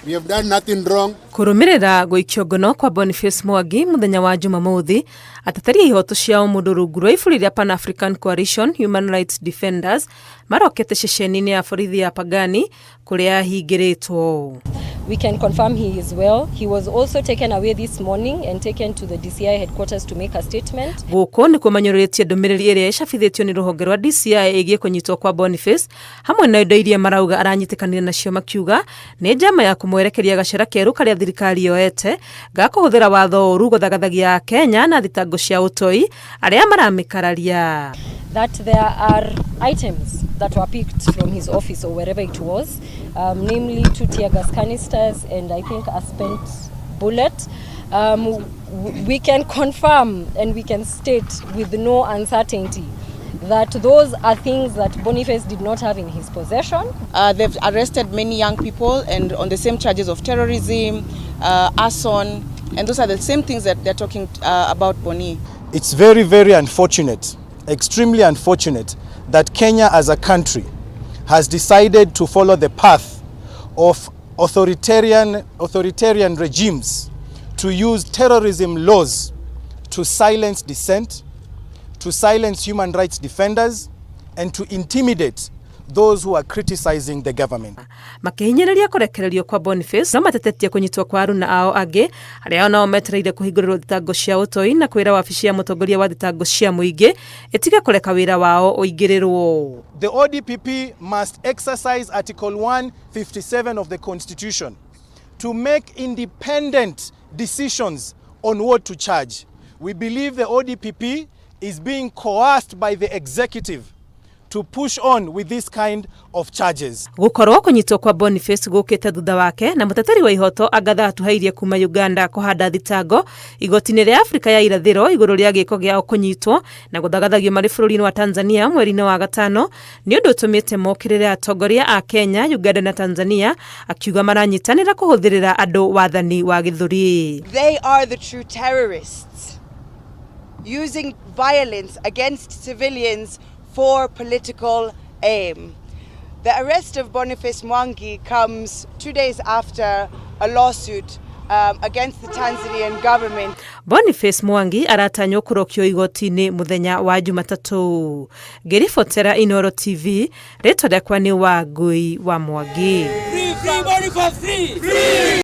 We have done nothing wrong. Kũrũmĩrĩra gũikio ngono kwa Boniface Mwangi mũthenya wa Jumamothi, ateteri a ihoto cia ũmũndũ rungu rwa iburi rĩa Pan African Coalition Human Rights Defenders marokete ceceni-inĩ ya borithi ya Pangani kũrĩa ahingĩrĩtwo. We can confirm he is well. He was also taken away this morning and taken to the DCI headquarters to make a statement. Gũkũ nĩkuo manyũrũrĩtie ndũmĩrĩri ĩrĩa ĩcabithĩtio nĩ rũhonge rwa DCI ĩgiĩ kũnyitwo kwa Boniface hamwe na indo iria marauga aranyitĩkanire nacio, makiuga nĩ njama ya kũmwerekeria gacĩra kerũ karĩa thirikari yoete ga kũhũthĩra watho ũru gũthagathagia Kenya na thitango cia ũtoi arĩa maramĩkararia. That there are items that were picked from his office or wherever it was, namely two tear gas canisters and, I think, a spent bullet. We can confirm and we can state with no uncertainty that those are things that Boniface did not have in his possession. They've arrested many young people and on the same charges of terrorism, arson, and those are the same things that they're talking about Boni. It's very, very unfortunate, extremely unfortunate, that Kenya as a country has decided to follow the path of authoritarian regimes to use terrorism laws to silence dissent, to silence human rights defenders, and to intimidate those who are criticizing the government. Makĩhinyĩrĩria kũrekererio kwa Boniface, no matetetie kũnyitwo kwa aruna ao angĩ arĩa onao metereire kũhingũrĩrwo thitango cia ũtoi na kwĩra wabici ya mũtongoria wa thitango cia mũingĩ ĩtige kũreka wĩra wao ũingĩrĩrwo. The ODPP must exercise Article 157 of the Constitution to make independent decisions on what to charge. We believe the ODPP is being coerced by the executive to push on with this kind of charges. Gũkorwo kũnyitwo kwa Boniface gũkĩte thutha wake na mũteteri wa ihoto Agatha Atuhairie kuma Uganda kũhanda thitango igoti-inĩ rĩa Afrika ya Irathĩro igũrũ rĩa gĩko gĩao kũnyitwo na gũthagathagio marĩ bũrũri-inĩ wa Tanzania mweri-inĩ wa gatano, nĩ ũndũ ũtũmĩte mokĩrĩre atongoria a Kenya, Uganda na Tanzania, akiuga maranyitanĩra kũhũthĩrĩra andũ wathani wa gĩthũri. They are the true terrorists, using violence against civilians for political aim. The arrest of Boniface Mwangi comes 2 days after a lawsuit against the Tanzanian government. Boniface Mwangi aratanywo kũrokio igoti-inĩ mũthenya wa Jumatatũ. Ngĩribotera Inoro TV, rĩtwa rĩakwa nĩ Wangui wa Mwangi. Free, free, Boniface, free! Free!